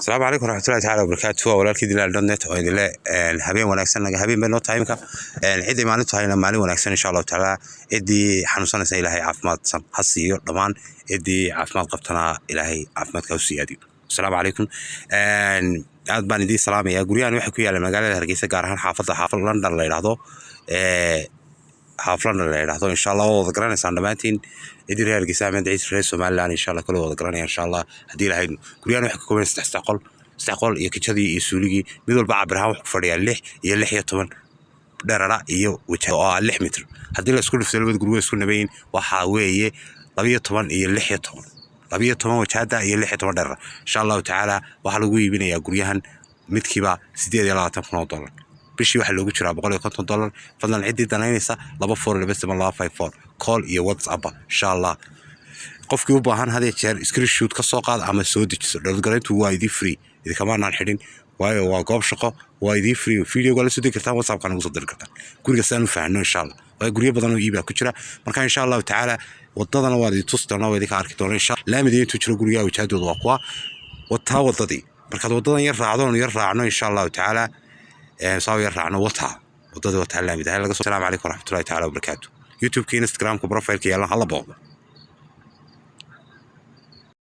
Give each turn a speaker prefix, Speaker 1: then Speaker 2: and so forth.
Speaker 1: Asalaamu calaykum waraxmatullahi tacaala wabarakaatu. Waa walaalkii Dilaal.net oo idinle habeen wanaagsan. Naga habeen bay noo tahay imika. Ciddii maalin tahayna maalin wanaagsan, insha Allahu tacaala. Ciddii xanuunsanaysa Ilaahay caafimaadsan ha siiyo dhammaan, ciddii caafimaad qabtana Ilaahay caafimaadka ha u siyaadiyo. Asalaamu calaykum, aad baan idiin salaamayaa. Guryahan waxay ku yaalaan magaalada Hargeysa, gaar ahaan xaafadda Xaafad London la yidhaahdo, Xaafad London la yidhaahdo. Insha Allah waa wada garanaysaan dhammaantiin, ciddii reer Hargeysa ama ciddii reer Somaliland, insha Allah kale wada garanaya, insha Allah. Haddii lahayd, guryahan waxay ka kooban saddex saddex qol, saddex qol iyo kijadii iyo suuligii. Mid walba cabir ahaan wuxuu ku fadhiyaa 6 iyo 16 dherara iyo waja oo ah 6 mitir. Haddii la isku dhufto, labada guri way isku nabayin, waxaa weeye 12 iyo 16, 12 wajahada iyo 16 dherara. Insha Allahu tacaala waxaa lagu iibinayaa guryahan midkiiba $28,000. Bishii waxaa loogu jiraa $150. Fadlan ciddii danaynaysa, 2427254, call iyo WhatsApp, insha Allah. Qofkii u baahan, had iyo jeer screenshot ka soo qaad ama soo dejiso. Download-garayntu waa idii free, idinkamaanaan xidhin, waayo waa goob shaqo, waa idii free. Video waa la soo degi kartaan, WhatsAppka nagu soo diri kartaan guriga sidaan u fahanno, insha Allah. Waayo guryo badan oo iibaa ku jira. Marka insha Allahu tacaala wadadana waa idin tusi doonaa, waa idinka arki doona insha. Laamida intuu jiro gurigaha wajahadooda waa kuwa wataa wadadii. Markaad wadadan yar raacdo, yar raacno, insha Allahu tacaala, saa yar raacno, wataa wadadii, wataa laamida. Salaam calaykum waraxmatullahi tacaala wabarakaatu. YouTube-ka, Instagramka, profile-ka yaalan hala booqdo.